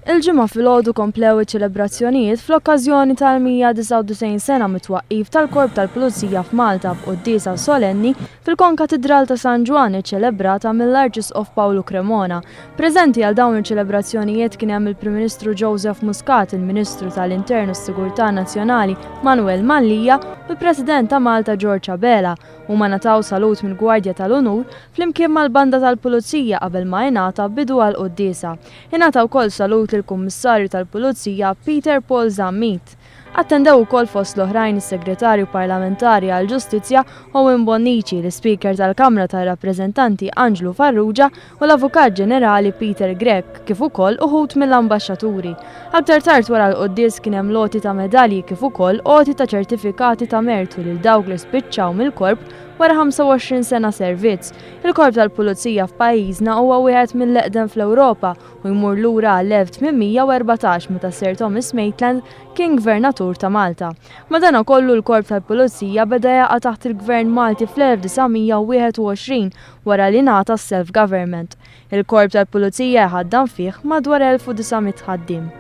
Il-Ġimgħa filgħodu komplew iċ-ċelebrazzjonijiet fl-okkażjoni tal-199 sena mit-twaqqif tal-Korp tal-Pulizija f'Malta b'quddiesa solenni fil-Konkatidral ta' San Ġwann iċċelebrata mill-Arċisqof Pawlu Cremona. Preżenti għal dawn iċ-ċelebrazzjonijiet kien hemm il-Prim Ministru Joseph Muscat, il-Ministru tal-Intern u s-Sigurtà Nazzjonali Manuel Mallia u l-President ta' Malta George Abela. Huma ngħataw salut mill-Gwardja tal-Unur flimkien mal-Banda tal-Pulizija qabel ma ingħata bidu għall-quddiesa. Ingħata wkoll salut lill-Kummissarju tal-Pulizija Peter Paul Zammit. Attendew ukoll fost l-oħrajn is-Segretarju Parlamentari għall-Ġustizzja Owen Bonnici, l-Ispeaker tal-Kamra tar-Rappreżentanti Anġlu Farrugia u l-Avukat Ġenerali Peter Grech kif ukoll uħud mill-ambaxxaturi. Aktar tard wara l-quddies kien hemm l-għoti ta' medalji kif ukoll għoti ta' ċertifikati ta' mertu lil dawk li spiċċaw mill-Korp wara 25 sena servizz. Il-Korp tal-Pulizija f'pajjiżna huwa wieħed mill-eqdem fl-Ewropa u jmur lura għall-1814 meta Sir Thomas Maitland kien Gvernatur ta' Malta. Madanakollu l-Korp tal-Pulizija beda jaqa' taħt il-Gvern Malti fl-1921 wara li ngħata s-self-government. Il-Korp tal-Pulizija jħaddan fih madwar 1,900 ħaddiem.